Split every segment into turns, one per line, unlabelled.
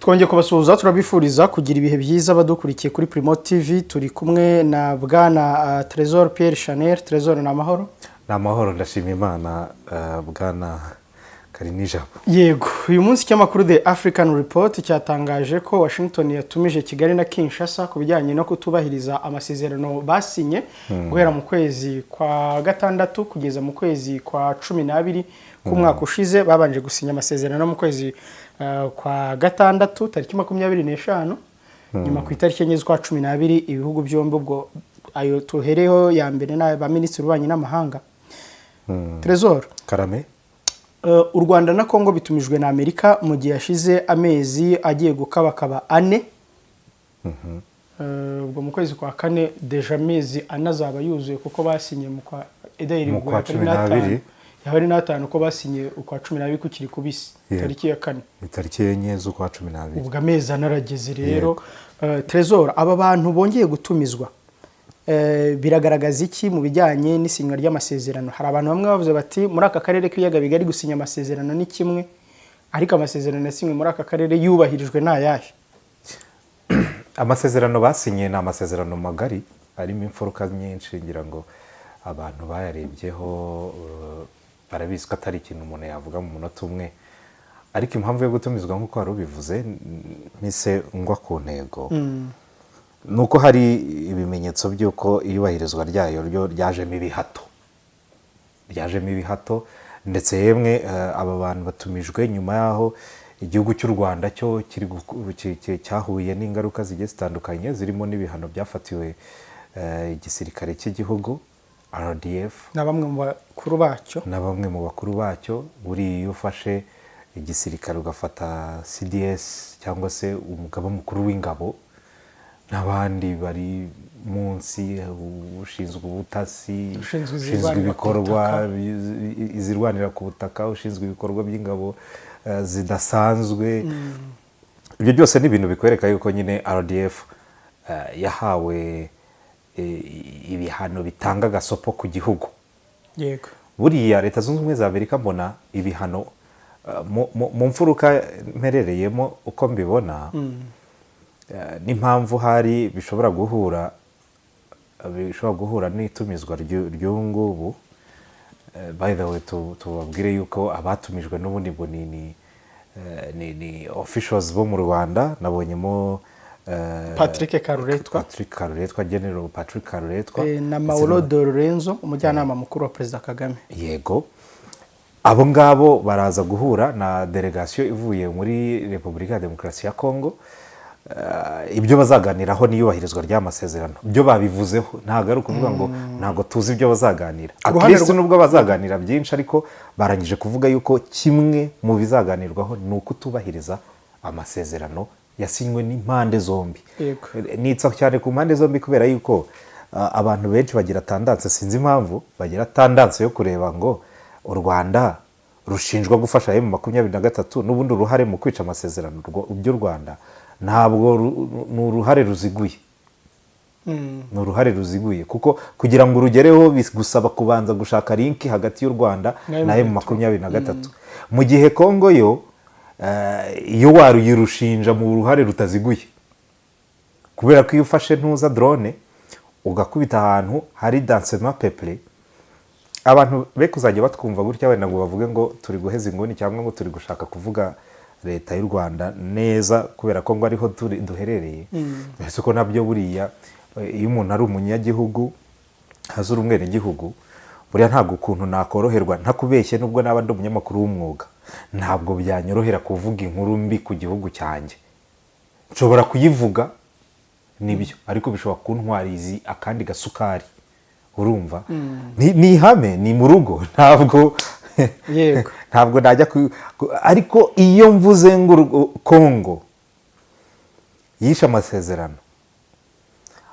Twongeye kubasuhuza, turabifuriza kugira ibihe byiza badukurikiye kuri Primo TV. Turi kumwe na Bwana Trésor Pierre Chanel. Trésor, ni amahoro?
Ni amahoro, ndashima Imana, Bwana Karinijabo.
Yego, uyu munsi ikinyamakuru The African Report cyatangaje ko Washington yatumije Kigali na Kinshasa ku bijyanye no kutubahiriza amasezerano basinye guhera mu kwezi kwa gatandatu kugeza mu kwezi kwa 12 k'umwaka ushize. Babanje gusinya amasezerano mu kwezi kwa gatandatu tariki 25, nyuma ku itariki 4 z'ukwa 12 ibihugu byombi, ubwo ayo tuhereho ya mbere ni ba minisitiri w'ububanyi n'amahanga. Trésor.
Karame.
U Rwanda na Congo bitumijwe na Amerika mu gihe yashize amezi agiye gukabakaba 4. Ubwo mu kwezi kwa kane déjà amezi 4 azaba yuzuye, kuko basinye mu kwa edayiri.
Mu kwa 12.
Yaba ari n'atanu, ko basinye ukwa 12 kukiri kubisi. Tariki ya 4.
Ni tariki 4 z'ukwa 12.
Ubwo amezi 4 arageze rero. Trésor, aba bantu bongeye gutumizwa biragaragaza iki mu bijyanye n'isinywa ry'amasezerano? Hari abantu bamwe bavuze bati muri aka karere k'ibiyaga bigari gusinya amasezerano ni kimwe, ariko amasezerano yasinywe muri aka karere yubahirijwe ni ayahe?
Amasezerano basinye ni amasezerano magari arimo imfuruka nyinshi. Ngira ngo abantu bayarebyeho barabizi ko atari ikintu umuntu yavuga mu munota umwe. Ariko impamvu yo gutumizwa, nk'uko wari ubivuze, mpise ngwa ku ntego, ni uko hari ibimenyetso by'uko iyubahirizwa ryayo ryo ryajemo ibihato, ryajemo ibihato. Ndetse yemwe aba bantu batumijwe nyuma y'aho igihugu cy'u Rwanda cyo kiri cyahuye n'ingaruka zigiye zitandukanye, zirimo n'ibihano byafatiwe igisirikare cy'igihugu RDF
na bamwe mu bakuru bacyo.
Na bamwe mu bakuru bacyo. Buriya iyo ufashe igisirikare, ugafata CDS cyangwa se umugaba mukuru w'ingabo n'abandi bari munsi, ushinzwe ubutasi,
ushinzwe
ushinzwe
izirwanira ku
ibikorwa
butaka.
Izirwanira ku butaka, ushinzwe ibikorwa by'ingabo zidasanzwe, ibyo byose ni ibintu bikwereka yuko nyine RDF yahawe ibihano bitanga agasopo ku gihugu. Buriya Leta Zunze Ubumwe za Amerika, mbona ibihano mu mfuruka mperereyemo uko mbibona, n'impamvu hari bishobora guhura n'itumizwa ry'ubu ngubu. By the way, tubabwire yuko abatumijwe n'ubundi ngo ni officials bo mu Rwanda. Nabonyemo
Patrick Karuretwa.
Patrick Karuretwa, General Patrick Karuretwa.
Na
ndetse
Mauro de Lorenzo, umujyanama mukuru wa Perezida Kagame.
Yego, abo ngabo baraza guhura na delegasiyo ivuye muri Repubulika ya Demokarasi ya Kongo. Ibyo bazaganiraho n'iyubahirizwa ry'amasezerano byo babivuzeho, ntabwo ari ukuvuga ngo ntabwo tuzi ibyo bazaganira.
Ku ruhande
At least nubwo bazaganira byinshi, ariko barangije kuvuga yuko kimwe mu bizaganirwaho ni ukutubahiriza amasezerano yasinywe n'impande zombi. Nitsa cyane ku mpande zombi kubera yuko abantu benshi bagira tendance, sinzi impamvu bagira tendance yo kureba ngo u Rwanda rushinjwa gufasha M23, n'ubundi uruhare mu kwica amasezerano by'u Rwanda ntabwo ni uruhare ruziguye, ni uruhare ruziguye, kuko kugira ngo urugereho bigusaba kubanza gushaka link hagati y'u Rwanda
na
na M23, mu gihe Kongo yo iyo waruyirushinja mu ruhare rutaziguye, kubera ko iyo ufashe ntuza drone ugakubita ahantu hari densément peuplé, abantu be kuzajya batwumva gutya wenda ngo bavuge ngo turi guheza inguni cyangwa ngo turi gushaka kuvuga Leta y'u Rwanda neza kubera ko ngo ariho turi duherereye. Ese ko nabyo buriya iyo umuntu ari umunyagihugu, hazura umwenegihugu, buriya ntabwo ukuntu nakoroherwa, ntakubeshye, nubwo naba ndi umunyamakuru w'umwuga, ntabwo byanyorohera kuvuga inkuru mbi ku gihugu cyanjye. Nshobora kuyivuga nibyo, ariko bishobora kuntwara izi akandi gasukari, urumva ni ihame, ni mu rugo, ntabwo ntabwo najya ariko iyo mvuze ngo Kongo yishe amasezerano,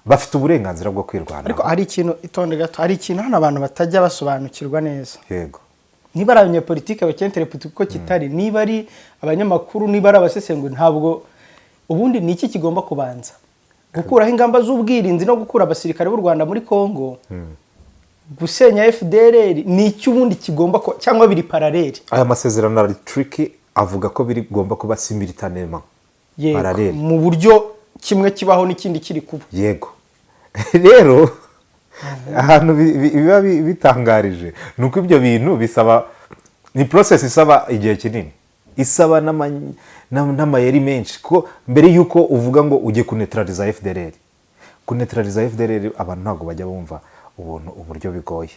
bafite uburenganzira bwo kwirwanaho.
Ariko hari ikintu, itonde gato, hari ikintu hano abantu batajya basobanukirwa neza. Niba ari abanyapolitike bacyinterpreta uko kitari, niba ari abanyamakuru, niba ari abasesenguzi, ntabwo ubundi ni iki kigomba kubanza: gukuraho ingamba z'ubwirinzi no gukura abasirikare b'u Rwanda muri Congo, gusenya FDLR, ni iki ubundi kigomba cyangwa biri parallèle?
Aya masezerano ari tricky, avuga ko bigomba kuba simultanément.
Yego,
Parallèle.
mu buryo kimwe kibaho n'ikindi kiri kuba.
Yego, rero ahantu biba bitangarije ni uko ibyo bintu bisaba, ni process isaba igihe kinini, isaba n'amayeri menshi, kuko mbere y'uko uvuga ngo ugiye kuneutraliza FDLR, kuneutraliza FDLR, abantu ntabwo bajya bumva ubuntu uburyo bigoye.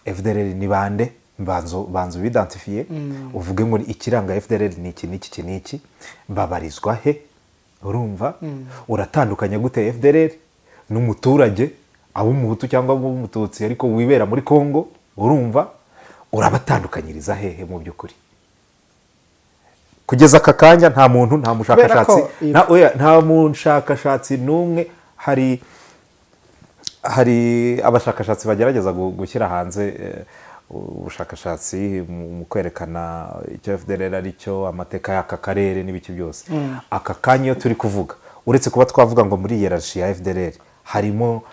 FDLR ni bande? Banza ubidentifie, uvuge ngo ikiranga FDLR ni iki n'iki, iki n'iki, babarizwa he? Urumva, uratandukanya gute FDLR n'umuturage, ab'Umuhutu cyangwa ab'Umututsi ariko wibera muri Congo? Urumva, urabatandukanyiriza hehe? Mu by'ukuri, kugeza aka kanya nta muntu, nta mushakashatsi,
ko
nta, oya, nta mushakashatsi n'umwe. Hari abashakashatsi bagerageza gushyira hanze ubushakashatsi mu kwerekana icyo FDLR ari cyo, amateka y'aka karere n'ibiki byose. Aka kanya iyo turi kuvuga, uretse kuba twavuga ngo muri hiérarchie ya FDLR harimo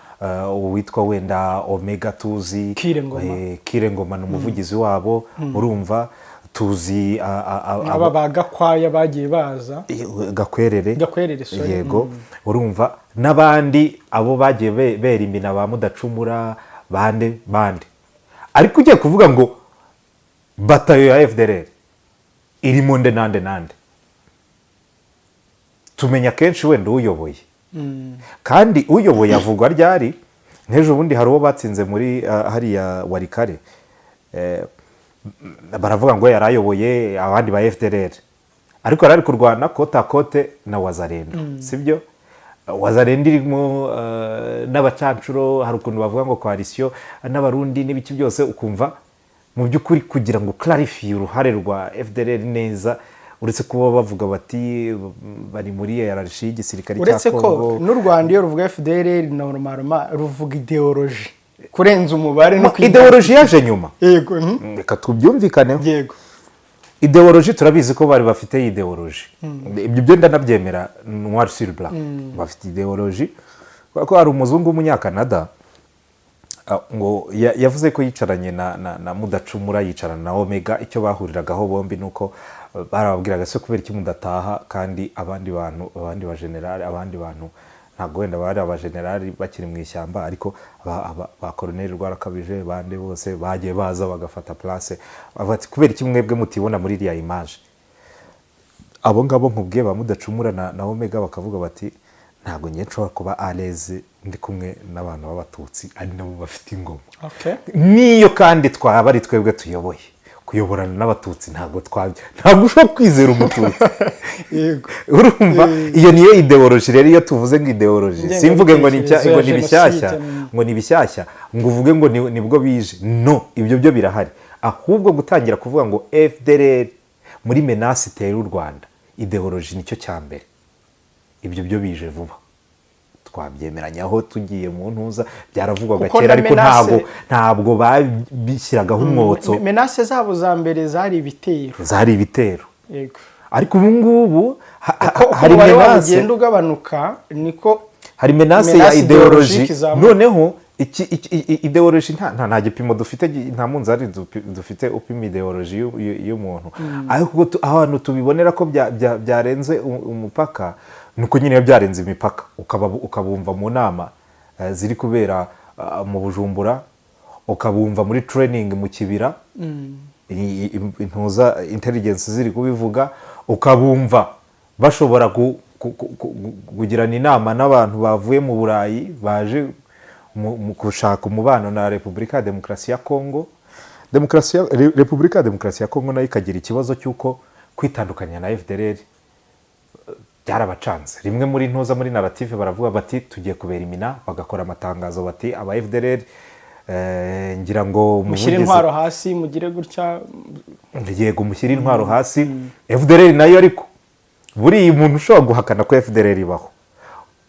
uwitwa wenda Omega tuzi.
Kire Ngoma.
Kire Ngoma ni umuvugizi wabo. Urumva, tuzi
aba ba Gakwaya bagiye baza.
Gakwerere.
Gakwerere, sorry.
Yego. Urumva, n'abandi abo bagiye bera imina, ba Mudacumura, bande bande. Ariko ugiye kuvuga ngo batayo ya FDLR irimo nde nande nande, tumenya kenshi wenda uyoboye. Kandi uyoboye avugwa ryari? Nk'ejo bundi hari uwo batsinze muri hariya Walikale, baravuga ngo yari ayoboye abandi ba FDLR, ariko yari ari kurwana côte à côte na Wazalendo, sibyo? Wazalendo irimo n'abacancuro, hari ukuntu bavuga ngo coalition n'Abarundi n'ibiki byose. Ukumva mu by'ukuri kugira ngo clarifier uruhare rwa FDLR neza, uretse kuba bavuga bati bari muri hiérarchie y'igisirikare cya
Uretse ko
Congo.
n'u Rwanda iyo ruvuga FDLR, normalement ruvuga idéologie kurenza umubare no
Idéologie yaje nyuma.
Yego.
Reka tubyumvikaneho. Idéologie, turabizi ko bari bafite idéologie, ibyo byo ndanabyemera noir sur blanc, bafite idéologie, kubera ko hari umuzungu w'Umunyakanada ngo yavuze ko yicaranye na Mudacumura, yicarana na Omega. Icyo bahuriragaho bombi ni uko barababwiraga: "Se kubera iki mudataha kandi abandi bantu, abandi bajenerali, abandi bantu, ntabwo wenda bari abajenerali bakiri mu ishyamba, ariko ba koroneli Rwarakabije, bande bose bagiye baza bagafata place?" Bavuga ati: "Kubera iki mwebwe mutibona muri iriya image?" Abo ngabo nkubwiye, ba Mudacumura na Omega, bakavuga bati: "Ntabwo ngiye nshobora kuba à l'aise ndi kumwe n'abantu b'Abatutsi ari nabo bafite ingoma." Niyo kandi twaba ari twebwe tuyoboye, kuyoborana n'Abatutsi ntabwo twabyo, ntabwo ushobora kwizera Umututsi. Urumva, iyo niyo idéologie. Rero iyo tuvuze ngo idéologie, simvuge ngo ni
Ingengabitekerezo
ngo
ya
ni bishyashya,
jenoside.
ngo ni bishyashya, ngo uvuge ngo nibwo bije. No, ibyo byo birahari. Ahubwo gutangira kuvuga ngo FDLR muri menace itera u Rwanda, idéologie nicyo cya mbere. Ibyo byo bije vuba, twabyemeranyaho. Tugiye mu ntuza, byaravugwaga
Kuko
kera,
na
ariko ntabwo babishyiragaho umwotso.
Menace zabo za mbere zari ibitero.
Zari ibitero. Ariko ubu ngubu
Uko
hari
umubare wabo
menace
ugenda ugabanuka, niko
hari menace ya
menace
idéologie.
idéologique izamuka.
Noneho idéologie nta gipimo dufite, nta munzani dufite upima idéologie y'umuntu. Ariko ahantu tubibonera ko byarenze umupaka, ni uko nyine iyo byarenze imipaka ukabumva mu nama ziri kubera mu Bujumbura, ukabumva muri training mu Kibira, intuza intelligence ziri kubivuga, ukabumva bashobora kugirana inama n'abantu bavuye mu Burayi baje mu gushaka umubano na Repubulika ya Demokarasi ya Kongo. Repubulika ya Demokarasi ya Kongo nayo ikagira ikibazo cy'uko kwitandukanya na FDLR byarabacanze. Rimwe muri ntuza, muri narrative, baravuga bati tugiye kubera imina, bagakora amatangazo bati aba FDLR, ngira ngo
mushyire intwaro hasi, mugire gutya.
Yego, mushyire intwaro hasi. FDLR nayo, ariko buriya umuntu ushobora guhakana ko FDLR ibaho,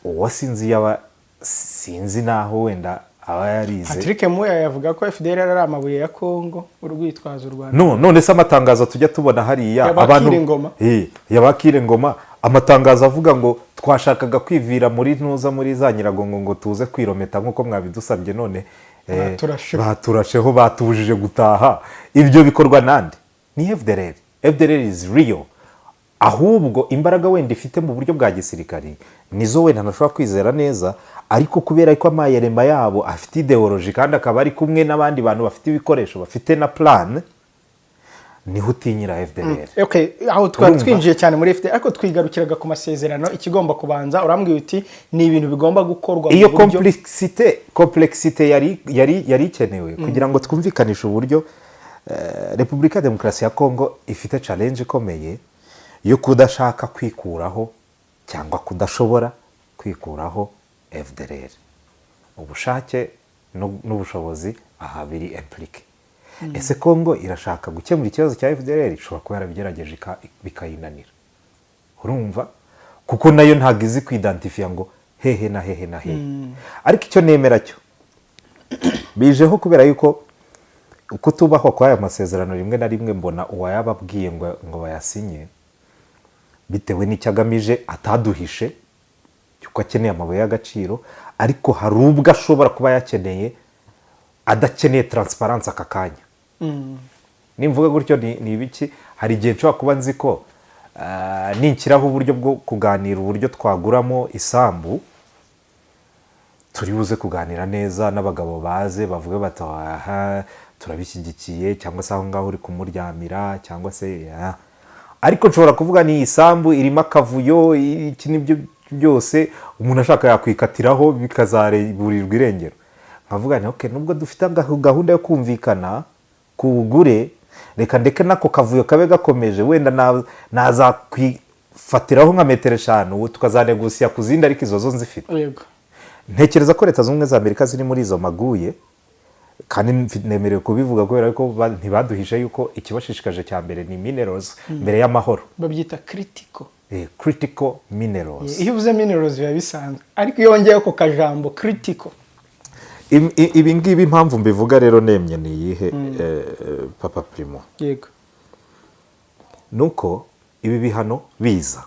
uwo sinzi yaba, sinzi naho wenda aba yarize.
Patrick Muya yavuga ko FDLR ari amabuye ya Congo, urwitwazo u Rwanda.
No, none se amatangazo tujya tubona hariya
Y'abakira ingoma.
Y'abakira ingoma, amatangazo avuga ngo twashakaga kwivira muri ntuza, muri za Nyiragongo, ngo tuze kwirometa nk'uko mwabidusabye, none
Baturasheho.
Baturasheho, batubujije gutaha. Ibyo bikorwa nande? Ni FDLR. FDLR is real. Ahubwo imbaraga wenda ifite mu buryo bwa gisirikari nizo wenda ntashobora kwizera neza, ariko kubera ko amayerema yabo afite idéologie kandi akaba ari kumwe n'abandi bantu bafite ibikoresho, bafite na plan, niho utinyira FDLR.
Okay, aho twari
Urumva?
twinjiye cyane muri FDLR, ariko twigarukiraga ku masezerano. Ikigomba kubanza, urambwira uti ni ibintu bigomba gukorwa mu
Iyo
buryo
complexité yari ikenewe kugira ngo twumvikanishe uburyo Repubulika ya Demokarasi ya Kongo ifite challenge ikomeye yo kudashaka kwikuraho cyangwa kudashobora kwikuraho FDLR. Ubushake n'ubushobozi aha biri impliqué. Ese Kongo irashaka gukemura ikibazo cya FDLR? Ishobora kuba yarabigerageje bikayinanira, urumva, kuko nayo ntabwo izi kwidantifiya ngo hehe na hehe na hehe. Ariko icyo nemera cyo bijeho kubera yuko kutubahwa kw'aya masezerano, rimwe na rimwe mbona uwayababwiye ngo bayasinye, bitewe n'icyo agamije ataduhishe, cy'uko akeneye amabuye y'agaciro, ariko hari ubwo ashobora kuba yakeneye adakeneye transparence aka kanya. Nimvuga gutyo ni ibiki? Hari igihe nshobora kuba nzi ko ninshyiraho uburyo bwo kuganira uburyo twaguramo isambu, turi buze kuganira neza n'abagabo, baze bavuge bati: "Aha turabishyigikiye," cyangwa se aho ngaho uri kumuryamira, cyangwa se ah. Ariko nshobora kuvuga ni isambu irimo akavuyo, iki n'ibyo byose, umuntu ashaka yakwikatiraho bikazaburirwa irengero. Nkavuga nti: "Okay, nubwo dufite gahunda yo kumvikana ku bugure, reka ndeke n'ako kavuyo kabe gakomeje. Wenda nazakwifatiraho nka metero 5, tukazanegusiya ku zindi, ariko izo zo nzifite." Ntekereza ko Leta Zunze Ubumwe za Amerika ziri muri izo maguye, kandi nemerewe kubivuga kubera ko ntibaduhishe yuko ikibashishikaje cya mbere ni minerals mbere y'amahoro.
Babyita critical.
Critical minerals.
Iyo uvuze minerals biba bisanzwe, ariko iyo wongeyeho ako kajambo critical.
Ibi ngibi impamvu mbivuga rero nemye ni iyihe, papa Primo?
Yego.
Nuko ibi bihano biza,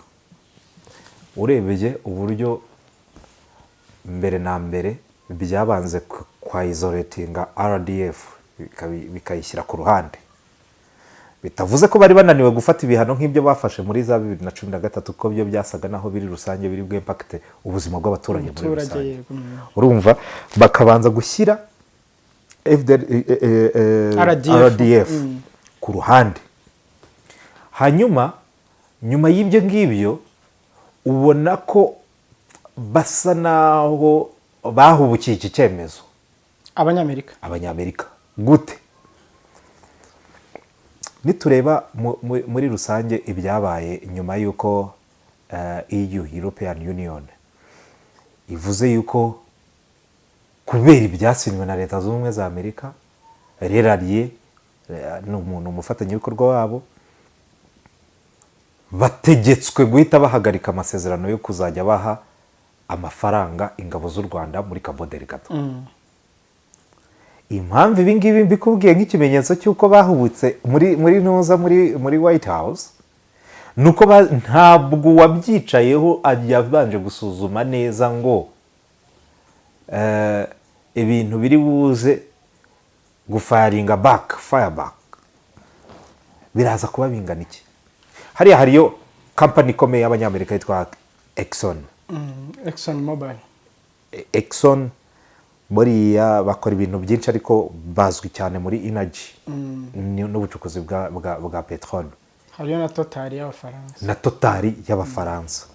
urebye uburyo mbere na mbere byabanze kwa isolatinga RDF, bikayishyira ku ruhande, bitavuze ko bari bananiwe gufata ibihano nk'ibyo bafashe muri za 2013, ko byo byasaga naho biri rusange, biri bw'impacte ubuzima bw'abaturage muri
Umuturage,
rusange.
yego.
Urumva, bakabanza gushyira FDL,
RDF.
RDF ku ruhande. Hanyuma nyuma y'ibyo ngibyo ubona ko basa naho bahubukiye iki cyemezo.
Abanyamerika.
Abanyamerika. Gute? Nitureba muri rusange ibyabaye nyuma y'uko EU, European Union, ivuze yuko kubera ibyasinywe na Leta Zunze Ubumwe za Amerika, rerariye ni umuntu umufatanyabikorwa wabo, bategetswe guhita bahagarika amasezerano yo kuzajya baha amafaranga ingabo z'u Rwanda muri Cabo Delgado. Impamvu ibi ngibi mbikubwiye nk'ikimenyetso cy'uko bahubutse muri ntuza muri White House, ni uko ntabwo uwabyicayeho yabanje gusuzuma neza ngo ibintu biri buze gufaringa back, fire back, biraza kuba bingana iki. Hariya hariyo kampani ikomeye y'Abanyamerika yitwa Exxon.
Exxon Mobil.
Exxon buriya bakora ibintu byinshi, ariko bazwi cyane muri energy n'ubucukuzi bwa peteroli.
Hariyo na Total y'Abafaransa.
Na Total y'Abafaransa.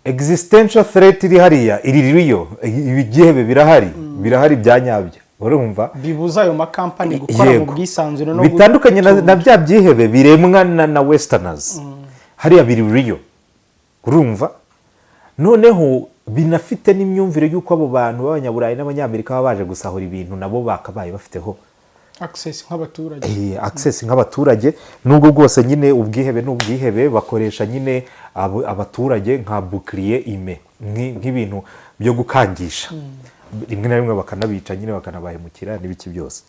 Existential threat iri hariya, iri ririyo, ibigihebe birahari, birahari bya nyabyo, urumva.
Bibuza ayo makampani gukora mu bwisanzure no
Bitandukanye na bya byihebe biremwa na westerners. Hariya biri real, urumva. Noneho binafite n'imyumvire y'uko abo bantu b'Abanyaburayi n'Abanyamerika baba baje gusahura ibintu nabo bakabaye bafiteho
access nk'abaturage.
Access nk'abaturage, nubwo bwose nyine ubwihebe n'ubwihebe bakoresha nyine abaturage nka bouclier humain, nk'ibintu byo gukangisha, rimwe na rimwe bakanabica nyine, bakanabahemukira n'ibiki byose.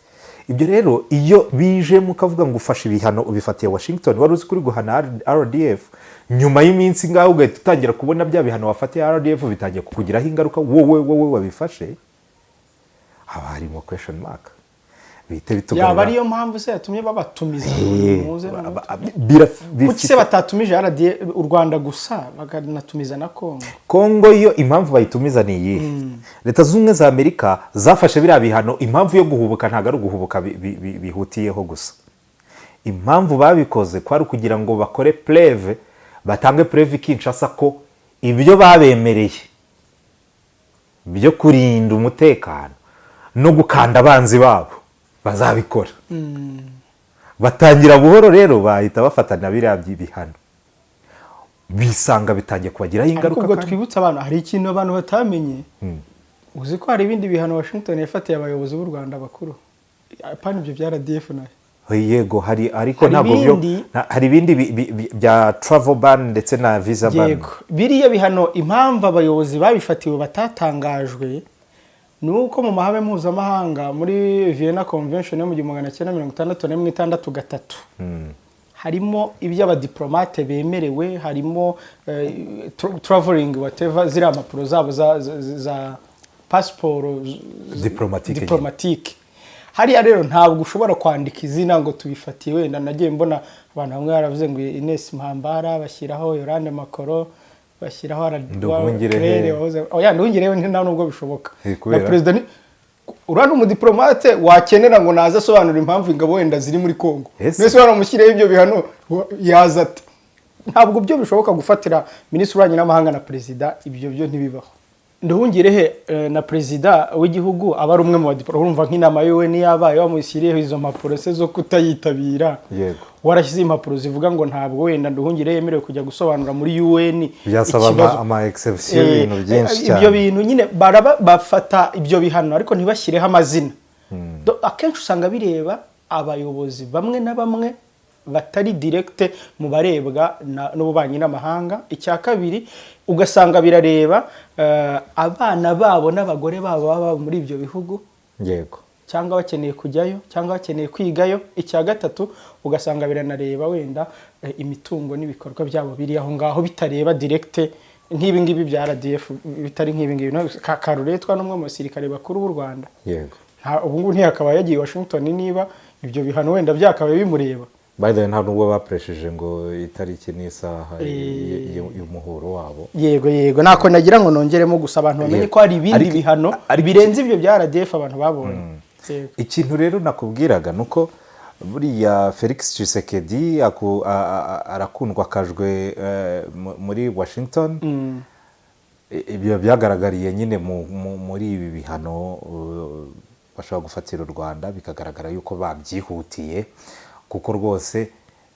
Ibyo rero iyo bije mukavuga ngo ufashe ibihano ubifatiye Washington, wari uzi kuri guhana RDF, nyuma y'iminsi ngaho ugahita utangira kubona bya bihano wafatiye RDF bitangiye kukugiraho ingaruka wowe wabifashe, haba harimo question mark. Bihite bitugarura.
Yaba ariyo mpamvu se yatumye babatumiza ngo muze noneho? Kuki se batatumije RDA u Rwanda gusa, bakanatumiza na Congo?
Kongo yo impamvu bayitumiza ni iyihe? Leta Zunze Ubumwe za Amerika zafashe biriya bihano, impamvu yo guhubuka ntabwo ari uguhubuka bihutiyeho gusa. Impamvu babikoze kwari ukugira ngo bakore preuve, batange preuve i Kinshasa ko ibyo babemereye byo kurinda umutekano no gukanda abanzi babo bazabikora. Batangira buhoro rero, bahita bafatana biriya bihano, bisanga bitangiye kubagiraho
Ariko
ingaruka.
ubwo
Kandi
twibutse abantu, hari ikintu abantu batamenye. Uzi ko hari ibindi bihano Washington yafatiye abayobozi b'u Rwanda bakuru, apana ibyo bya RDF nayo?
Yego, hari, ariko
Hari
ntabwo byo
ibindi.
Hari ibindi bya travel ban ndetse na visa ban.
Yego, biriya bihano impamvu abayobozi babifatiwe batatangajwe ni uko mu mahame mpuzamahanga, muri Vienna Convention yo mu 1961, 63, harimo ibyo abadiplomate bemerewe, harimo traveling, whatever, ziriya mpapuro zabo za pasiporo
Diplomatique nyine.
Diplomatique. Hariya rero ntabwo ushobora kwandika izina ngo tubifatiye. Wenda nagiye mbona abantu bamwe baravuze ngo Ines Mpambara, bashyiraho Yolande Makolo, bashyiraho
Nduhungirehe.
Claire oya, Nduhungirehe nta nubwo bishoboka.
Kubera?
Na perezida ni uriya, ni umudiplomate wakenera ngo naze asobanura impamvu ingabo wenda ziri muri Congo.
Ese?
Mbese waramushyiriyeho ibyo bihano, yaza ate? Ntabwo byo bishoboka gufatira minisitiri w'ububanyi n'amahanga na perezida, ibyo byo ntibibaho. Nduhungirehe na perezida w'igihugu aba ari umwe mu badipolomate. Urumva nk'inama yiwe niyabaye, wamushyiriyeho izo mpapuro se zo kutayitabira, warashyize impapuro zivuga ngo ntabwo wenda Nduhungirehe yemerewe kujya gusobanura muri UN
Byasaba
ikibazo.
Ama exception, ibintu byinshi
Ibyo
cyane.
bintu nyine bafata ibyo bihano ariko ntibashyireho amazina. Akenshi usanga bireba abayobozi bamwe na bamwe batari direct mu barebwa n'ububanyi n'amahanga. Icya kabiri, ugasanga birareba abana babo n'abagore babo baba muri ibyo bihugu, cyangwa bakeneye kujyayo, cyangwa bakeneye kwigayo. Icya gatatu, ugasanga biranareba wenda imitungo n'ibikorwa byabo biri aho ngaho, bitareba direct nk'ibi ngibi bya RDF, bitari nk'ibi ngibi. No, Karuretwa n'umwe mu basirikare bakuru b'u Rwanda. Ubu ngubu ntiyakaba yagiye i Washington niba ibyo bihano wenda byakabaye bimureba.
By the way, nta nubwo bapresheje ngo itariki n'isaha y'umuhuro wabo.
Yego, nako nagira ngo nongeremo gusa, abantu bamenye ko hari ibindi bihano birenze ibyo bya RDF abantu babonye. Yego.
Ikintu rero nakubwiraga ni uko buriya Felix Tshisekedi arakundwa akajwe muri Washington. Ibyo byagaragariye nyine muri ibi bihano bashobora gufatira u Rwanda, bikagaragara yuko babyihutiye, kuko rwose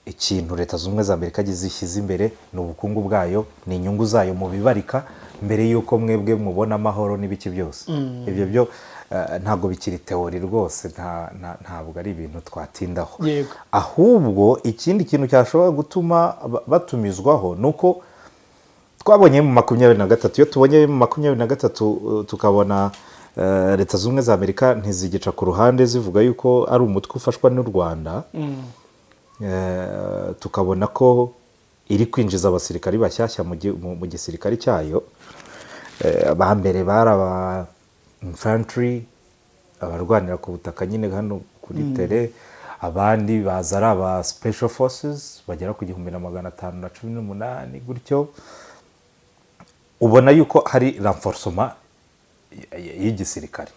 ikintu Leta Zunze Ubumwe za Amerika zishyize imbere ni ubukungu bwayo, ni inyungu zayo mu bibarika, mbere y'uko mwebwe mubona amahoro n'ibiki byose. Ibyo byo ntabwo bikiri théorie rwose, ntabwo ari ibintu twatindaho. Ahubwo ikindi kintu cyashobora gutuma batumizwaho ni uko twabonye mu 23. Iyo tubonye mu 23, tukabona Leta Zunze Ubumwe za Amerika ntizigica ku ruhande zivuga yuko ari umutwe ufashwa n'u Rwanda, tukabona ko iri kwinjiza abasirikari bashyashya mu gisirikare cyayo. Aba mbere bari aba infantry, abarwanira ku butaka nyine hano kuri terre, abandi baza ari aba special forces bagera ku 1518 gutyo. Ubona yuko hari renforcement y'igisirikare.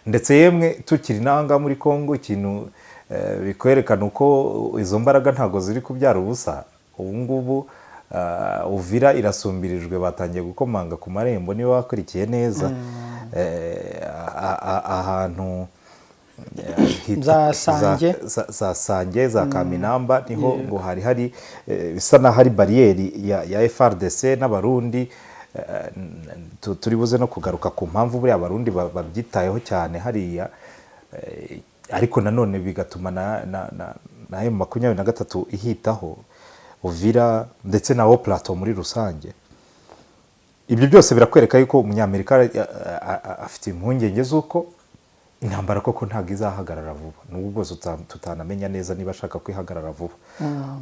Ndetse yemwe tukiri n'aha muri Congo, ikintu bikwerekana uko izo mbaraga ntabwo ziri kubyara ubusa, ubu ngubu Uvira irasumbirijwe, batangiye gukomanga ku marembo. Niba wakurikiye neza, ahantu
Za Sange.
Za Sange, za Kaminamba, niho ngo hari bisa n'aho ari bariyeri ya FARDC n'Abarundi. Turi buze no kugaruka ku mpamvu buriya Abarundi babyitayeho cyane hariya, ariko nanone bigatuma na M23 ihitaho Uvira ndetse na Haut Plateau muri rusange. Ibyo byose birakwereka yuko Umunyamerika afite impungenge z'uko intambara koko ntabwo izahagarara vuba, nubwo bwose tutanamenya neza niba ashaka kwihagarara vuba,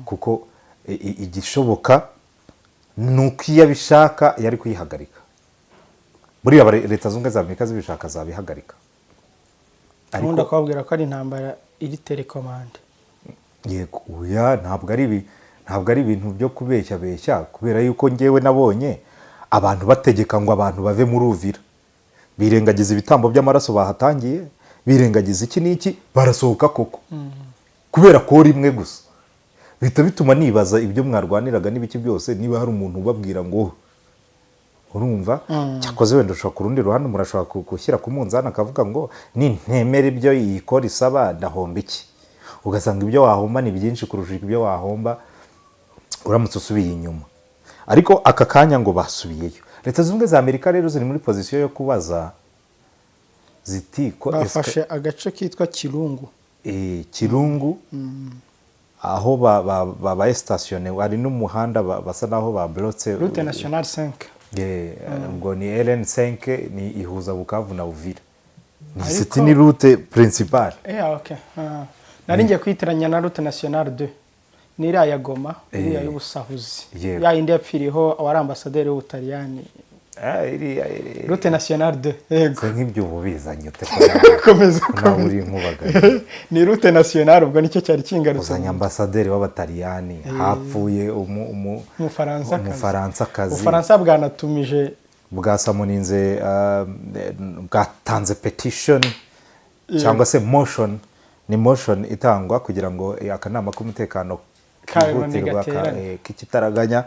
kuko igishoboka ni uko iyo abishaka yari kuyihagarika. Buriya Leta Zunze Ubumwe za Amerika zibishaka zabihagarika.
Ubundi akababwira ko ari intambara iri télécommandée.
Yego, oya, ntabwo ari ibintu byo kubeshya beshya, kubera yuko ngewe nabonye abantu bategeka ngo abantu bave muri Uvira, birengagiza ibitambo by'amaraso bahatangiye, birengagiza iki n'iki, barasohoka koko kubera ko rimwe gusa bihita bituma nibaza ibyo mwarwaniraga n'ibiki byose, niba hari umuntu ubabwira ngo urumva. Cyakoze wenda ushobora ku rundi ruhande murashobora gushyira ku munzani, akavuga ngo nintemera ibyo iyi call isaba ndahomba iki? Ugasanga ibyo wahomba ni byinshi kurusha ibyo wahomba uramutse usubiye inyuma. Ariko aka kanya ngo basubiyeyo. Leta Zunze Ubumwe za Amerika rero ziri muri position yo kubaza ziti ko
Bafashe agace kitwa Kirungu.
Kirungu, aho babaye stationné, hari n'umuhanda basa naho baburotse.
Route nationale 5.
Ubwo ni RN5, ni ihuza Bukavu na Uvira, ni c'est ni route principale.
Okay. Ah. Nari ngiye kwitiranya na route nationale 2, ni iriya ya Goma, iriya y'ubusahuzi, ya yindi yapfiriyeho wari ambasaderi w'Ubutaliyani.
Ah, iriya
Route nationale 2, yego.
Se nk'ibyo ubu bizanye ute?
Komeza.
Nawe
Komeza.
uri nkubagana.
Ni route nationale, ubwo nicyo cyari kingarutse.
Uzanye ambasaderi w'Abataliyani, hapfuye
Umufaransa.
Umufaransakazi.
Ubufaransa bwanatumije
Bwasamuninze, bwatanze petition cyangwa se motion, ni motion itangwa kugira ngo akanama k'umutekano
Ka
kihutirwa
gaterane.
k'ikitaraganya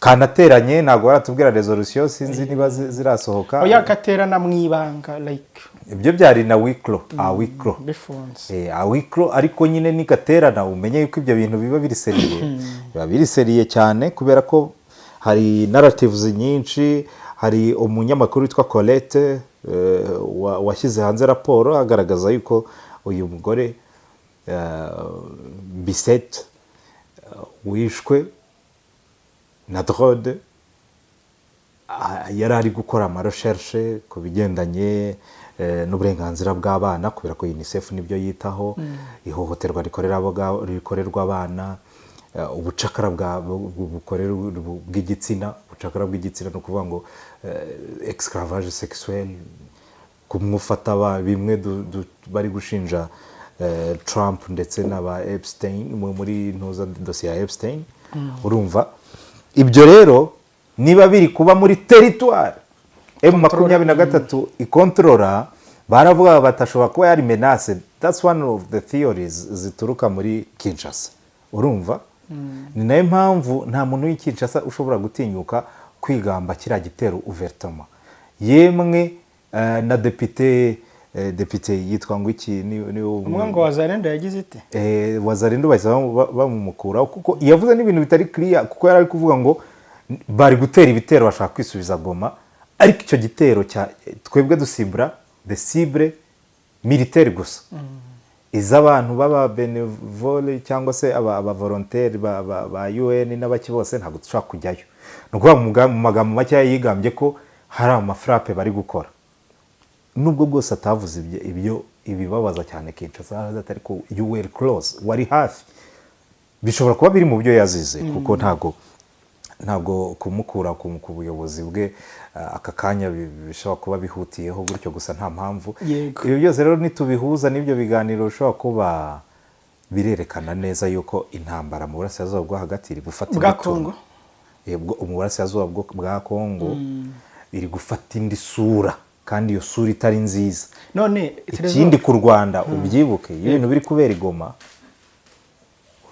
kanateranye. Ntabwo baratubwira resolution, sinzi niba zirasohoka.
Oya, gaterana mu ibanga, like
Ibyo byari na wiklo a wiklo.
Bifunze.
A wiklo, ariko nyine nigaterana umenye yuko ibyo bintu biba biri sérieux, biba biri sérieux cyane, kubera ko hari narratives nyinshi. Hari umunyamakuru witwa Colette washyize hanze raporo agaragaza yuko uyu mugore Bisset wishwe na drone yari ari gukora ama recherches ku bigendanye n'uburenganzira bw'abana, kubera ko UNICEF nibyo yitaho, ihohoterwa rikorerwa abana, ubucakara bw'igitsina. Ubucakara bw'igitsina ni ukuvuga ngo esclavage sexuel, kumufata bimwe bari gushinja Trump ndetse n'aba Epstein muri ntuza dosiye ya Epstein. Urumva ibyo rero niba biri kuba muri territoire M23 ikontorora, baravuga batashobora kuba yari menace. That's one of the theories zituruka muri Kinshasa. Urumva ni nayo mpamvu nta muntu w'i Kinshasa ushobora gutinyuka kwigamba kiriya gitero ouvertement, yemwe na depite yitwa ngo iki ni
Umwe ngo Wazalendo yagize ite?
Wazalendo bahise bamumukuraho kuko yavuze n'ibintu bitari clear, kuko yari ari kuvuga ngo bari gutera ibitero bashaka kwisubiza Goma, ariko icyo gitero cya twebwe dusibura de cible militaire gusa, iz'abantu b'aba bénévoles cyangwa se aba volontaires ba UN n'abaki bose ntabwo dushobora kujyayo. Ni ukuvuga mu magambo makeya yigambye ko hari ama frappes bari gukora, nubwo bwose atavuze ibyo ibibabaza cyane Kinshasa, ariko you were close, wari hafi. Bishobora kuba biri mu byo yazize, kuko ntabwo kumukura ku buyobozi bwe aka kanya bishobora kuba bihutiyeho gutyo gusa nta mpamvu. Ibi byose rero nitubihuza n'ibyo biganiro bishobora kuba birerekana neza yuko intambara mu burasirazuba bwo hagati iri gufata
Bwa
indi turno.
Kongo?
Mu burasirazuba bwa Kongo iri gufata indi sura, kandi iyo sura itari nziza.
None Trezor,
Ikindi ku Rwanda, ubyibuke, iyo ibintu biri kubera i Goma,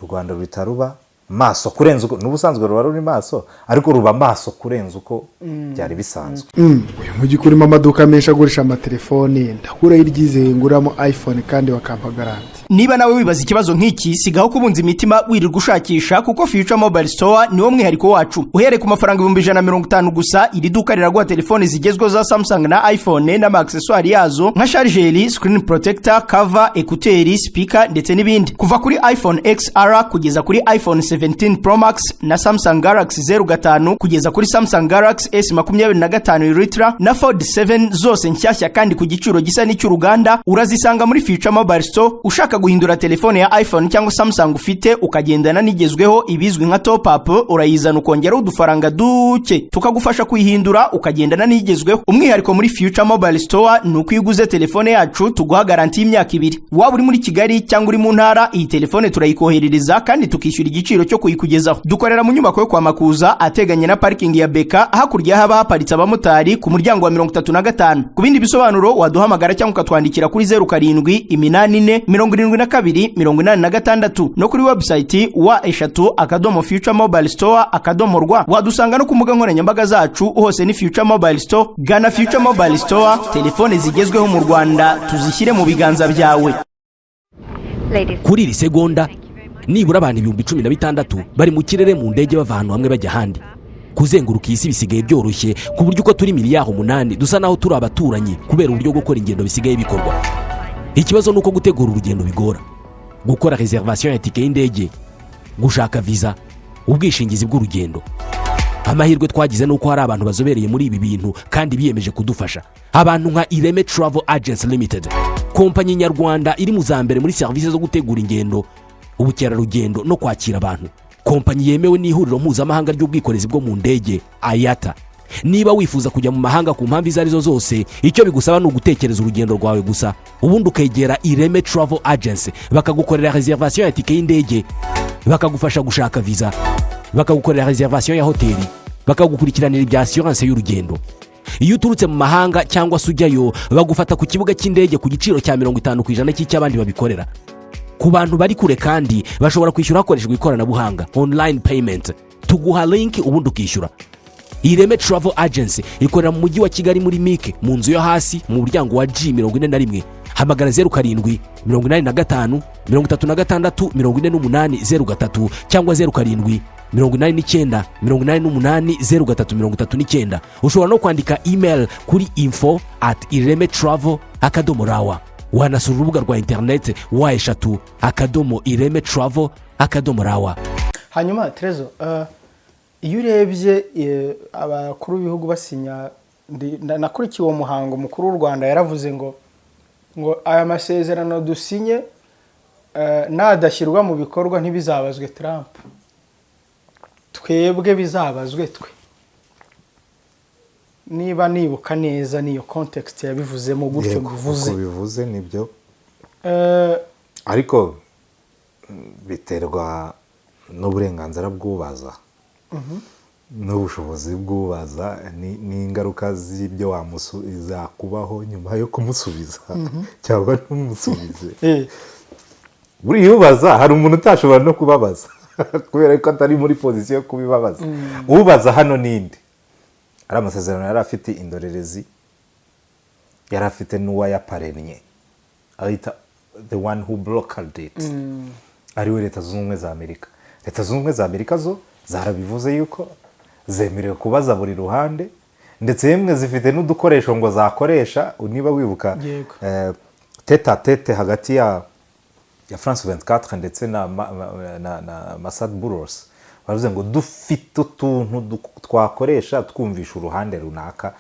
u Rwanda ruhita ruba maso kurenza uko n'ubusanzwe ruba ruri maso, ariko ruba maso kurenza uko byari bisanzwe.
Uyu mujyi urimo amaduka menshi agurisha amatelefoni, ndakuraho iryizeye nguramo iPhone kandi bakampa garantie?
Niba nawe wibaza ikibazo nk'iki, sigaho kubunza imitima wirirwa ushakisha, kuko Future Mobile Store niwo mwihariko wacu. Uhereye ku mafaranga 150,000 gusa, iri duka riraguha telefoni zigezweho za Samsung na iPhone n'ama accessoires yazo nka charger, screen protector, cover, écouteurs, speaker ndetse n'ibindi, kuva kuri iPhone XR kugeza kuri iPhone 17. 17 Pro Max na Samsung Galaxy 05 kugeza kuri Samsung Galaxy S 25 Ultra na Fold 7, zose nshyashya kandi ku giciro gisa n'icy'uruganda, urazisanga muri Future Mobile Store. Ushaka guhindura telefone ya iPhone cyangwa Samsung ufite ukagendana n'igezweho, ibizwi nka top up, urayizana ukongeraho udufaranga duke tukagufasha kuyihindura ukagendana n'igezweho. Umwihariko muri Future Mobile Store ni uko iyo uguze telefone yacu tuguha garanti y'imyaka 2. Waba uri muri Kigali cyangwa uri mu ntara, iyi telefone turayikoherereza kandi tukishyura igiciro cyo kuyikugezaho. Dukorera mu nyubako yo kwa Makuza ateganye na parikingi ya Beka, hakurya haba haparitse abamotari, ku muryango wa 35. Ku bindi bisobanuro waduhamagara cyangwa ukatwandikira kuri 0784 72 86 no kuri website www.futuremobilestore.rw. Wadusanga no ku mbuga nkoranyambaga zacu, hose ni Future Mobile Store. Gana Future Mobile Store, telefone zigezweho mu Rwanda tuzishyire mu biganza byawe.
Kuri iri segonda nibura abantu 16,000 bari mu kirere mu ndege, bava ahantu hamwe bajya ahandi. Kuzenguruka iyi si bisigaye byoroshye, ku buryo uko turi miliyari 8 dusa naho turi abaturanyi, kubera uburyo gukora ingendo bisigaye bikorwa. Ikibazo ni uko gutegura urugendo bigora: gukora réservation ya tike y'indege, gushaka viza, ubwishingizi bw'urugendo. Amahirwe twagize ni uko hari abantu bazobereye muri ibi bintu kandi biyemeje kudufasha, abantu nka Ireme Travel Agency Limited, kompanyi nyarwanda iri mu za mbere muri serivisi zo gutegura ingendo, ubukerarugendo no kwakira abantu, kompanyi yemewe n'Ihuriro Mpuzamahanga ry'Ubwikorezi bwo mu Ndege, IATA. Niba wifuza kujya mu mahanga ku mpamvu izo arizo zose, icyo bigusaba ni ugutekereza urugendo rwawe gusa, ubundi ukegera Ireme Travel Agency bakagukorera réservation ya tike y'indege, bakagufasha gushaka viza, bakagukorera réservation ya hoteli, bakagukurikiranira ibya assurance y'urugendo. Iyo uturutse mu mahanga cyangwa se ujyayo, bagufata ku kibuga cy'indege ku giciro cya 50% cy'icy'abandi babikorera. Ku bantu bari kure kandi bashobora kwishyura hakoreshejwe ikoranabuhanga, online payment. Tuguha link ubundi ukishyura. Ireme Travel Agency ikorera mu Mujyi wa Kigali muri MIC, mu nzu yo hasi, mu muryango wa G 41. Hamagara 0785 36 48 03 cyangwa 0789 88 03 39. Ushobora no kwandika email kuri info@iremetravel.rw. Wanasura urubuga rwa interineti www.iremetravel.rw.
Hanyuma Terezo, iyo urebye abakuru b'ibihugu basinya, nakurikiye uwo muhango, mukuru w'u Rwanda yaravuze ngo aya masezerano dusinye nadashyirwa mu bikorwa ntibizabazwe Trump, twebwe bizabazwe twe. Niba nibuka neza niyo context yabivuzemo gutyo.
Yego,
mbivuze.
Uko bivuze nibyo. Ariko biterwa n'uburenganzira bw'ubaza n'ubushobozi bw'ubaza n'ingaruka z'ibyo zakubaho nyuma yo kumusubiza cyangwa ntumusubize. Buriya ubaza, hari umuntu utashobora no kubabaza kubera ko atari muri position yo kubibabaza. Ubaza hano n'indi ari amasezerano yari afite indorerezi, yari afite n'uwayaparennye, ahita the one who brokered it, ariwe Leta Zunze Ubumwe za Amerika. Leta Zunze Ubumwe za Amerika zo zarabivuze yuko zemerewe kubaza buri ruhande, ndetse yemwe zifite n'udukoresho ngo zakoresha. Niba wibuka tête-à-tête hagati ya France 24 ndetse na Masad Buros, baravuze ngo dufite utuntu twakoresha twumvisha uruhande runaka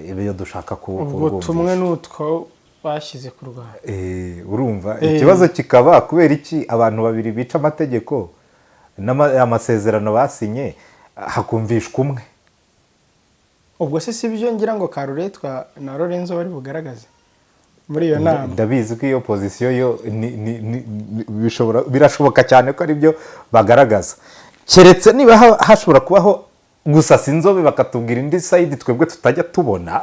ibyo dushaka
Ubwo
kurwumvisha.
Tumwe n'utwo bashyize ku Rwanda.
Urumva ikibazo kikaba kubera iki abantu babiri bica amategeko amasezerano basinye, hakumvishwa umwe?
Ubwo se si byo ngira ngo Karuretwa na Lorenzo bari bugaragaze muri iyo nama?
Ndabizi ko iyo position yo birashoboka cyane ko aribyo bagaragaza, keretse niba hashobora kubaho gusasa inzobe bakatubwira indi side twebwe tutajya tubona.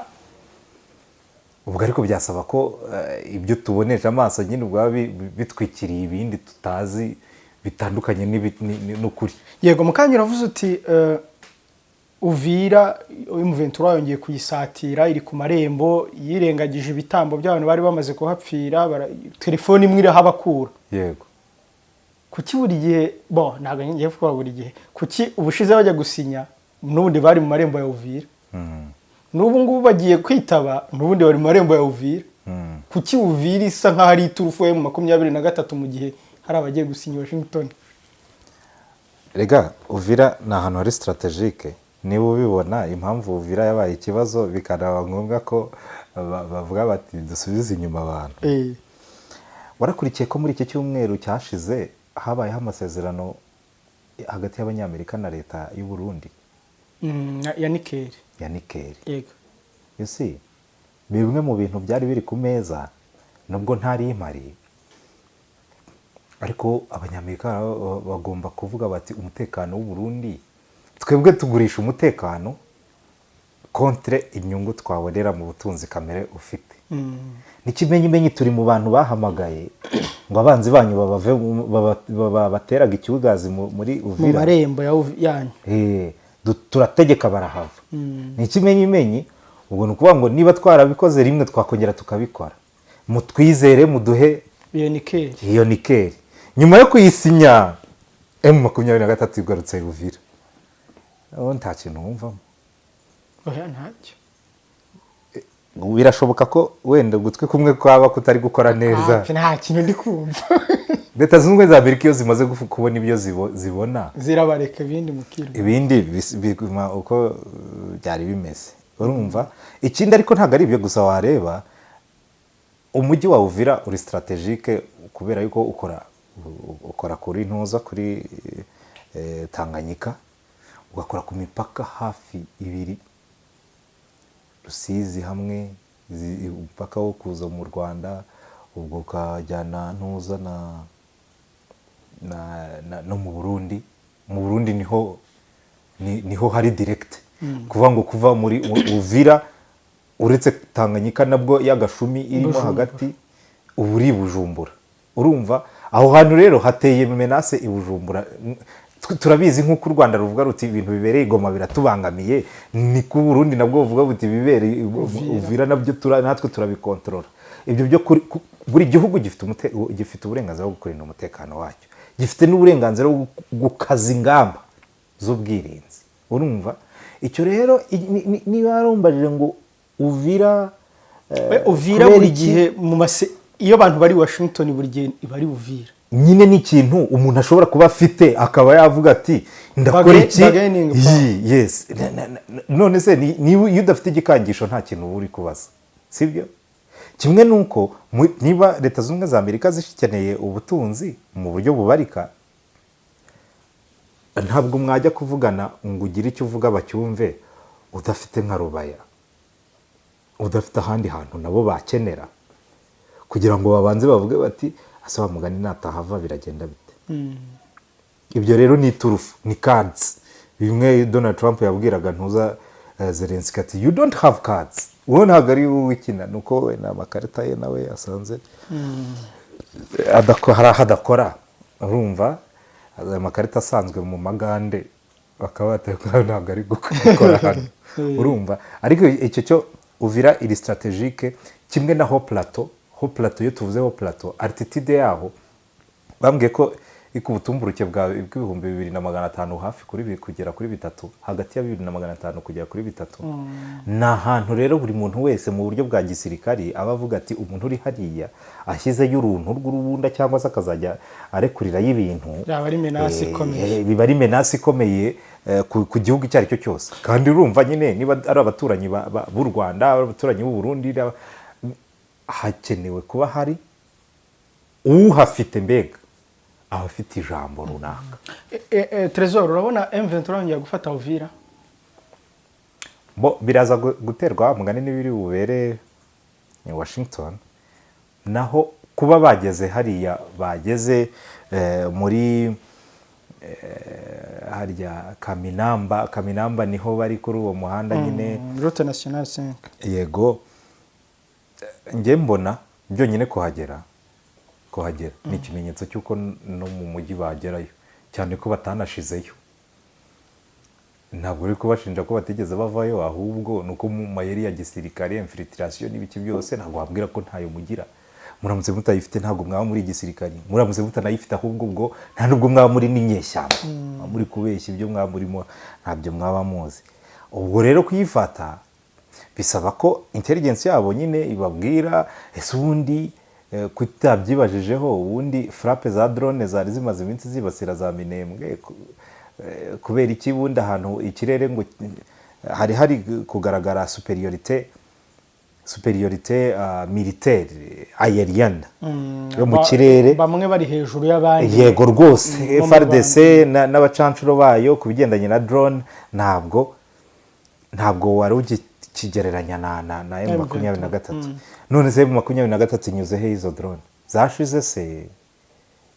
Ubwo ariko byasaba ko ibyo tubonesha amaso nyine ubwo biba bitwikiriye ibindi tutazi bitandukanye n'ukuri.
Yego, mukanya uravuze uti Uvira M23 yongeye kuyisatira, iri ku marembo, yirengagije ibitambo by'abantu bari bamaze kuhapfira, telefone imwe irahabakura.
Yego.
Kuki buri gihe, bon, ntabwo ngiye kuvuga buri gihe, kuki ubushize bajya gusinya n'ubundi bari mu marembo ya Uvira, n'ubu ngubu bagiye kwitaba n'ubundi bari mu marembo ya Uvira? Kuki Uvira isa nk'aho ari iturufu ya M23 mu gihe hari abagiye gusinya i Washington?
Rega Uvira ni ahantu hari stratégique. Niba ubibona, impamvu Uvira yabaye ikibazo, bikanaba ngombwa ko bavuga bati dusubize inyuma abantu. Warakurikiye ko muri iki cyumweru cyashize habayeho amasezerano hagati y'Abanyamerika na leta y'u Burundi?
Ya nickel.
Ya nickel.
Yego.
You see, bimwe mu bintu byari biri ku meza, nubwo ntari impari, ariko Abanyamerika bagomba kuvuga bati umutekano w'u Burundi, twebwe tugurisha umutekano contre inyungu twabonera mu butunzi kamere ufite. N'ikimenyimenyi, turi mu bantu bahamagaye ngo abanzi banyu bateraga ikibugazi muri
mu
Uvira
marembo yanyu.
Turategeka barahava. Ni ikimenyimenyi. Ubwo ni ukuvuga ngo niba twarabikoze rimwe, twakongera tukabikora, mutwizere, muduhe
iyo nickel.
Iyo nickel. Nyuma yo kuyisinya, M23 igarutse Uvira. Ubu nta kintu wumvamo?
Oya, ntacyo.
Birashoboka ko wenda ugutwi kumwe kwaba kutari gukora neza.
Nta kintu ndi kumva.
Leta Zunze Ubumwe za Amerika iyo zimaze kubona ibyo zibona,
zirabareka, ibindi mukirwa.
Ibindi biguma uko byari bimeze. Urumva, ikindi ariko ntabwo ari ibyo gusa. Wareba umujyi wa Uvira uri stratégique kubera yuko ukora kuri ntuza, kuri Tanganyika, ugakora ku mipaka hafi ibiri, Rusizi hamwe, umupaka wo kuza mu Rwanda, ubwo ukajyana ntuza na no mu Burundi. Mu Burundi niho hari direct, kuvuga ngo kuva muri Uvira, uretse Tanganyika nabwo y'agashumi irimo
Bujumbura.
hagati, ubu uri i Bujumbura. Urumva aho hantu rero hateye menace i Bujumbura. Turabizi, nk'uko u Rwanda ruvuga ruti ibintu bibereye i Goma biratubangamiye, ni ku Burundi nabwo buvuga buti ibibereye Uvira nabyo natwe turabikontorora. Ibyo byo buri gihugu gifite uburenganzira bwo kurinda umutekano wacyo, gifite n'uburenganzira bwo gukaza ingamba z'ubwirinzi. Urumva icyo rero, niba warumbajije ngo Uvira
We, Uvira
kubera
buri
iki?
gihe mu mase, iyo abantu bari Washington, buri gihe iba ari Uvira.
Nyine ni ikintu umuntu ashobora kuba afite, akaba yavuga ati ndakora iki.
Bargaining power.
Yes. None se niba iyo udafite igikangisho, nta kintu uba uri kubaza, sibyo? Kimwe nuko niba Leta Zunze Ubumwe za Amerika zikeneye ubutunzi mu buryo bubarika, ntabwo mwajya kuvugana ngo ugire icyo uvuga bacyumve udafite nka Rubaya, udafite ahandi hantu nabo bakenera, kugira ngo babanze bavuge bati ase wa mugani natahava biragenda bite? Ibyo rero ni iturufu, ni cards. Bimwe Donald Trump yabwiraga ntuza Zelensky ati "You don't have cards." Uwo ntabwo ari wowe ukina, ni uko we ni amakarita ye nawe asanze hari aho adakora. Urumva ayo makarita asanzwe mu magande bakaba batari, ntabwo ari gukora hano. Urumva, ariko icyo cyo Uvira iri stratégique, kimwe na Hauts Plateau. Hauts Plateau, iyo tuvuze Hauts Plateau, altitude yaho bambwiye ko iri ku butumburuke bwa bw'ibihumbi 2,500, hafi kuri kugera kuri bitatu, hagati ya 2,500 kugera kuri bitatu. Ni ahantu rero buri muntu wese mu buryo bwa gisirikari aba avuga ati umuntu uri hariya ashyizeyo uruntu rw'urubunda cyangwa se akazajya arekurirayo ibintu,
Yaba ari menace ikomeye.
Biba ari menace ikomeye ku gihugu icyo ari cyo cyose. Kandi urumva nyine niba ari abaturanyi b'u Rwanda, ari abaturanyi b'u Burundi, hakenewe kuba hari uhafite, mbega abafite ijambo runaka.
Trésor, urabona M23 yongeye gufata Uvira?
Bo biraza guterwa mugani n'ibiri bubere i Washington. Naho kuba bageze hariya bageze, muri harya Kaminamba, Kaminamba niho bari kuri uwo muhanda nyine.
Route nationale 5.
Yego. Njye mbona byonyine kuhagera ni ikimenyetso cy'uko no mu mujyi bagerayo, cyane ko batanashizeyo. Ntabwo uri kubashinja ko batigeze bavayo, ahubwo ni uko mu mayeri ya gisirikare, infiltration n'ibiki byose, ntabwo wabwira ko ntayo mugira. Muramutse mutayifite, ntabwo mwaba muri igisirikare. Muramutse mutanayifite, ahubwo ubwo nta nubwo mwaba muri n'inyeshyamba, mwaba muri kubeshya, ibyo mwaba murimo ntabyo mwaba muzi. Ubwo rero kuyifata bisaba ko intelligence yabo nyine ibabwira. Ese ubundi kutabyibajijeho, ubundi frappe za drone zari zimaze iminsi zibasira za Minembwe, Kubera iki? Bundi ahantu ikirere ngo hari kugaragara supériorité militaire aérienne yo mu kirere.
Bamwe bari hejuru y'abandi.
Yego rwose.
Bo mu
FARDC n'abacancuro bayo ku bigendanye na drone ntabwo wari ukigereranya na M23. None se M23 inyuze he? Izo drone zashize se?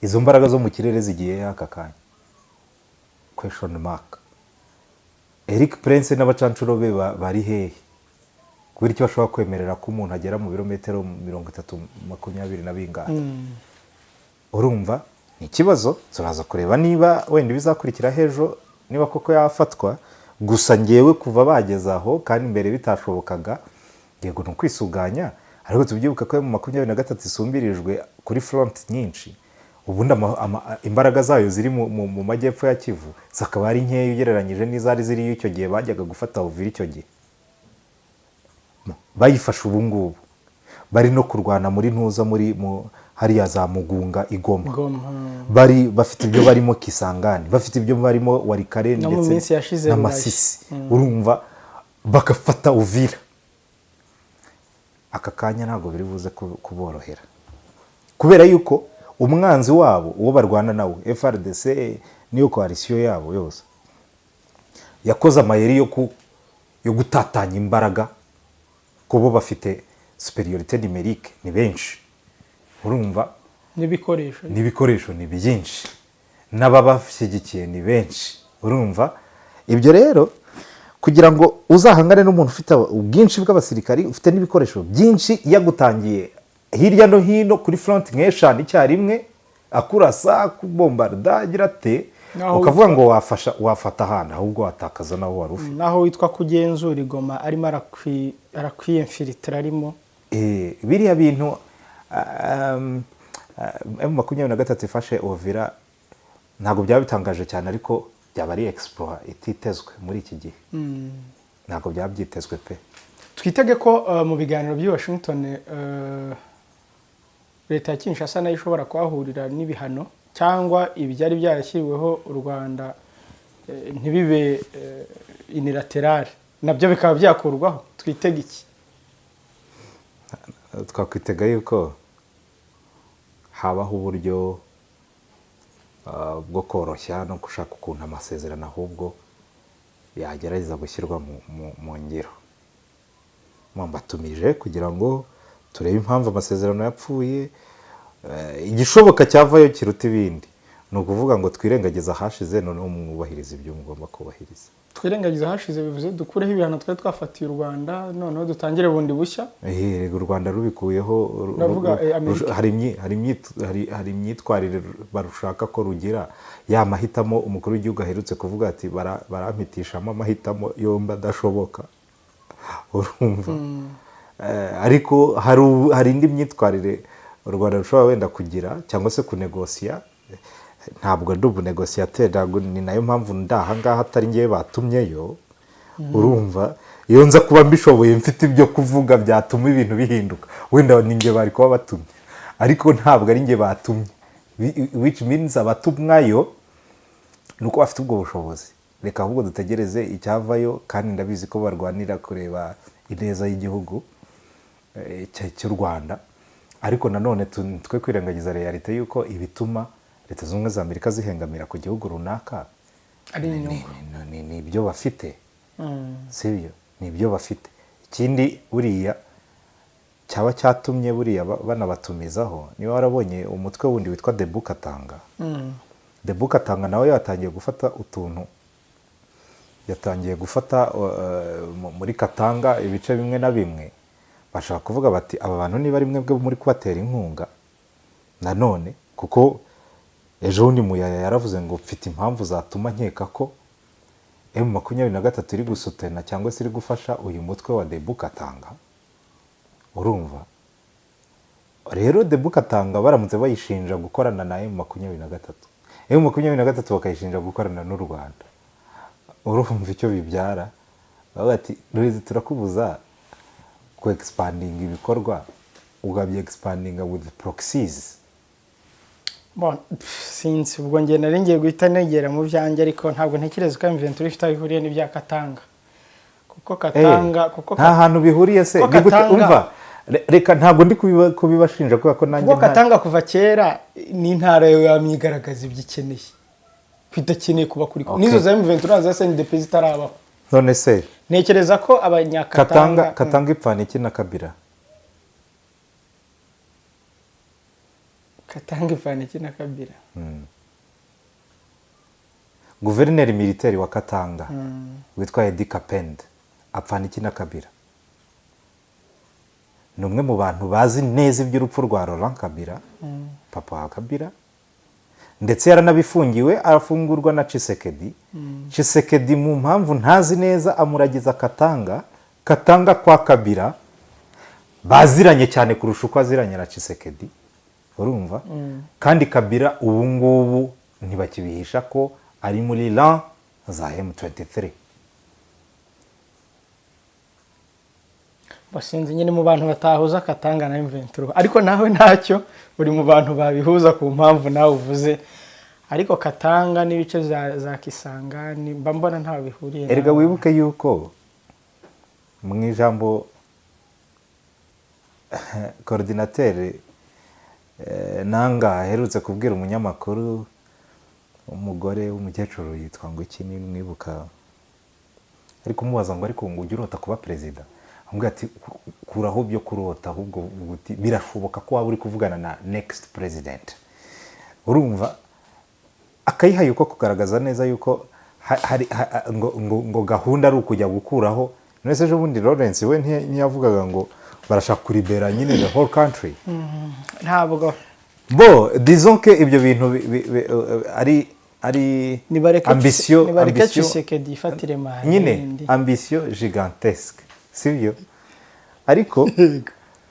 Izo mbaraga zo mu kirere zigiye he aka kanya? Question mark. Eric Prince n'abacancuro be bari hehe? Kubera icyo bashobora kwemerera ko umuntu agera mu birometero 30, 20 na bingahe? Urumva ni ikibazo. Turaza kureba niba wenda ibizakurikira ejo, niba koko yafatwa. Gusa ngewe kuva bageze aho kandi mbere bitashobokaga, yego ni ukwisuganya, ariko tubyibuka ko M23 isumbirijwe kuri front nyinshi. Ubundi imbaraga zayo ziri mu majyepfo ya Kivu zikaba ari nkeya ugereranyije n'izari ziriyo icyo gihe bajyaga gufata Uvira. Icyo gihe bayifashe, ubu ngubu bari no kurwana muri ntuza, muri mu hariya za Mugunga, i Goma.
Goma.
Bari bafite ibyo barimo Kisangani, bafite ibyo barimo Warikare
No mu
ndetse
minsi yashize
n'Amasisi. Urumva bagafata Uvira aka kanya, ntabwo biri buze kuborohera, kubera yuko umwanzi wabo, uwo barwana nawe, FARDC niyo coalition yabo yose, yakoze amayeri yo gutatanya imbaraga, kubo bafite supériorité numérique, ni benshi, urumva.
N'ibikoresho.
N'ibikoresho ni byinshi, n'ababashyigikiye ni benshi. Urumva ibyo rero, kugira ngo uzahangane n'umuntu ufite ubwinshi bw'abasirikari, ufite n'ibikoresho byinshi, yagutangiye hirya no hino kuri front nk'eshanu icyarimwe, akurasa, akubombarda, agira ate, ukavuga ngo wafasha, wafata ahantu, ahubwo watakaza naho wari ufite.
Naho witwa kugenzura i Goma, arimo arakwiyemfiritira arimo.
Biriya bintu, M23 ifashe Uvira ntabwo byaba bitangaje cyane, ariko byaba ari exploit ititezwe muri iki gihe. Ntabwo byaba byitezwe pe.
Twitege ko mu biganiro by'i Washington, leta ya Kinshasa nayo ishobora kuhahurira n'ibihano cyangwa ibyari byarashyiriweho u Rwanda, ntibibe unilatéral, nabyo bikaba byakurwaho. Twitege iki?
Twakwitega yuko habaho uburyo bwo koroshya no gushaka ukuntu amasezerano ahubwo yagerageza gushyirwa mu ngiro. Mbatumije kugira ngo turebe impamvu amasezerano yapfuye. Igishoboka cyavayo kiruta ibindi ni ukuvuga ngo twirengagize ahashize, noneho mwubahirize ibyo mugomba kubahiriza.
Twirengagiza ahashize bivuze dukureho ibihano twari twafatiye u Rwanda, noneho dutangire bundi bushya?
Erega u Rwanda rubikuyeho
Ndavuga, Amerika.
Hari imyitwarire barushaka ko rugira, ya mahitamo umukuru w'igihugu aherutse kuvuga ati: "Barampitishamo amahitamo yombi adashoboka." Urumva, ariko hari indi myitwarire u Rwanda rushobora wenda kugira cyangwa se kunegosiya. Ntabwo ndi umunégociateur, ntabwo ni nayo mpamvu ndi aha ngaha, atari ngewe batumyeyo. Urumva, iyo nza kuba mbishoboye, mfite ibyo kuvuga byatuma ibintu bihinduka, wenda ni nge bari kuba batumye, ariko ntabwo ari nge batumye, which means abatumwayo ni uko bafite ubwo bushobozi. Reka ahubwo dutegereze icyavayo, kandi ndabizi ko barwanira kureba ineza y'igihugu cy'u Rwanda. Ariko nanone twe kwirengagiza réalité y'uko ibituma Leta Zunze Ubumwe za Amerika zihengamira ku gihugu runaka
ari inyungu.
Ni ibyo bafite, sibyo? Ni ibyo bafite. Ikindi buriya cyaba cyatumye buriya banabatumizaho, niba warabonye umutwe wundi witwa Debu Katanga. Debu Katanga nawe yatangiye gufata utuntu, yatangiye gufata muri Katanga ibice bimwe na bimwe. Bashaka kuvuga bati: "Aba bantu niba ari mwebwe muri kubatera inkunga nanone," kuko ejo bundi Muyaya yaravuze ngo: "Mfite impamvu zatuma nkeka ko M23 iri gusutena cyangwa se iri gufasha uyu mutwe wa Debu Katanga." Urumva rero, Debu Katanga baramutse bayishinja gukorana na M23, M23 bakayishinja gukorana n'u Rwanda, urumva icyo bibyara? Bavuga ati: "Rurizi, turakubuza ku expandinga ibikorwa, ukabya expandinga with proxies."
Bon, sinzi, ubwo njye nari ngiye guhita negera mu byanjye, ariko ntabwo ntekereza ko M23 ifite aho ihuriye n'ibya Katanga, kuko Katanga kuko
Nta hantu bihuriye se?
Kuko
Ni gute?
Katanga-
Umva, reka, ntabwo ndi kubibashinja kubera ko nanjye
Kuko Katanga kuva kera ni intara yamyigaragaza ibyo ikeneye, ko idakeneye kuba kuri n'izo za M23 za CNDP zitarabaho.
None se
Ntekereza ko
Katanga
abanyakatanga
Katanga ipfana iki na Kabila?
Katanga ipfana iki na Kabila?
Guverineri militaire wa Katanga witwa Eddy Kapend apfana iki na Kabila? Ni umwe mu bantu bazi neza iby'urupfu rwa Laurent Kabila, papa wa Kabila, ndetse yaranabifungiwe, arafungurwa na Tshisekedi. Tshisekedi, mu mpamvu ntazi neza, amuragiza Katanga. Katanga kwa Kabila baziranye cyane kurusha uko aziranye na Tshisekedi, urumva? Kandi Kabila ubu ngubu ntibakibihisha ko ari muri rangs za M23.
Basinzi nyine mu bantu batahuza Katanga na M23, ariko nawe ntacyo uri mu bantu babihuza ku mpamvu nawe uvuze, ariko Katanga n'ibice za Kisangani mba mbona ntaho bihuriye
Erega
nawe.
wibuke yuko mu ijambo coordinateur Nanga aherutse kubwira umunyamakuru, umugore w'umukecuru yitwa ngo iki, mwibuka, ari kumubaza ngo: "Ariko ngo ujye urota kuba perezida?" Amubwira ati: "Kuraho byo kurota, ahubwo uti birashoboka ko waba uri kuvugana na next president." Urumva, akayiha yuko kugaragaza neza yuko hari ngo gahunda ari ukujya gukuraho. None se ejo bundi Lawrence we ntiyavugaga ngo barashaka kuribera nyine the whole country?
Ntabwo
Bo disons que ibyo bintu ari
Nibareke
ambition
nibareke
ambition
Tshisekedi yifatire manda
nyine
yindi.
Ambition gigantesque, sibyo? Ariko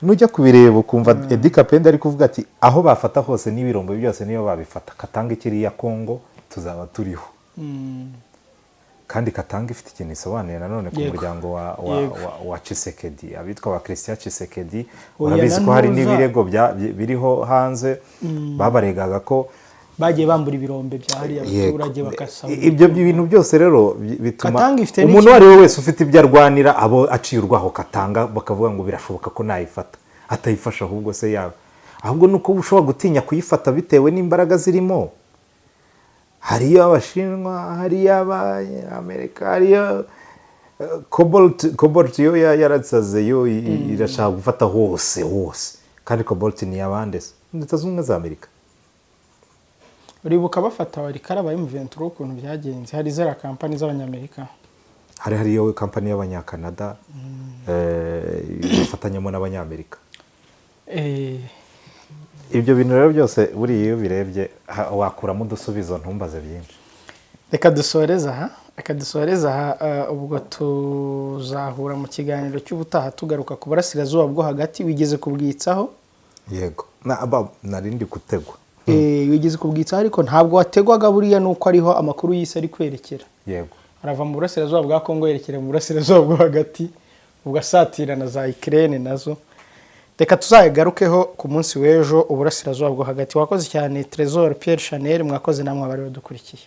nujya kubireba ukumva Eddy Kapend ari kuvuga ati aho bafata hose n'ibirombo byose niyo babifata, Katanga ikiri iya Kongo, tuzaba turiho. Kandi Katanga ifite ikintu isobanuye nanone ku muryango wa Tshisekedi, abitwa ba Christian Tshisekedi.
Oya,
Urabizi
na
ko hari
Ntuza.
n'ibirego biriho hanze babaregaga ko
Bagiye bambura ibirombe bya hariya abaturage bakasaba.
Ibyo bintu byose rero bituma
Katanga ifite
umuntu uwo ari we wese ufite ibyo arwanira abo aciye urwaho Katanga, bakavuga ngo birashoboka ko nayifata, atayifasha. Ahubwo se yaba ahubwo ni uko ushobora gutinya kuyifata bitewe n'imbaraga zirimo. Hariyo Abashinwa, hariyo Abanyamerika, hariyo cobalt. Cobalt yo yarasaze, yo irashaka gufata hose hose. Kandi cobalt ni iy'abande se? Leta Zunze Ubumwe za Amerika.
Uribuka bafata Walikale ba M23 ukuntu byagenze? Hari zera kampani z'Abanyamerika.
Hari hariyo kampani y'Abanyakanada bafatanyamo n'Abanyamerika. Ibyo bintu rero byose buriya iyo ubirebye wakuramo udusubizo, ntumbaze byinshi.
Reka dusoreze aha. Ubwo tuzahura mu kiganiro cy'ubutaha tugaruka ku Burasirazuba bwo Hagati. Wigeze kubwitsaho.
Yego, nari ndi gutegwa.
Wigeze kubwitsaho, ariko ntabwo wategwaga buriya, nuko ariho amakuru y'isi ari kwerekera. Arava mu burasirazuba bwa Kongo yerekera mu Burasirazuba bwo Hagati, ubwo asatira na za Ukraine nazo. Reka tuzagarukeho ku munsi w'ejo, Uburasirazuba bwo Hagati. Wakoze cyane, Trésor Pierre Chanel. Mwakoze namwe abari badukurikiye.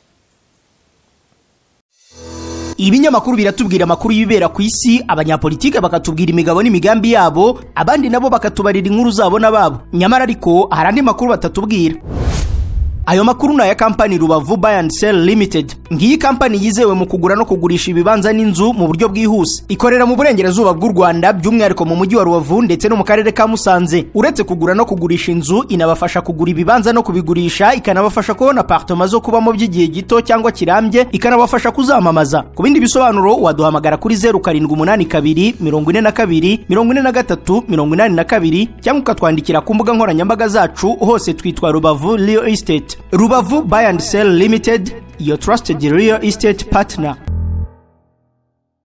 Ibinyamakuru biratubwira amakuru y'ibibera ku isi, abanyapolitike bakatubwira imigabo n'imigambi yabo, abandi nabo bakatubarira inkuru zabo n'ababo. Nyamara ariko hari andi makuru batatubwira. Ayo makuru ni aya kampani Rubavu Buy and Sell Limited. Ngiyi kampani yizewe mu kugura no kugurisha ibibanza n'inzu mu buryo bwihuse. Ikorera mu Burengerazuba bw'u Rwanda, by'umwihariko mu mujyi wa Rubavu ndetse no mu karere ka Musanze. Uretse kugura no kugurisha inzu, inabafasha kugura ibibanza no kubigurisha, ikanabafasha kubona apartema zo kubamo by'igihe gito cyangwa kirambye, ikanabafasha kuzamamaza. Ku bindi bisobanuro waduhamagara kuri 0782 42 43 82 cyangwa ukatwandikira ku mbuga nkoranyambaga zacu, hose twitwa Rubavu Real Estate. Rubavu Buy and Sell Limited, your trusted real estate partner.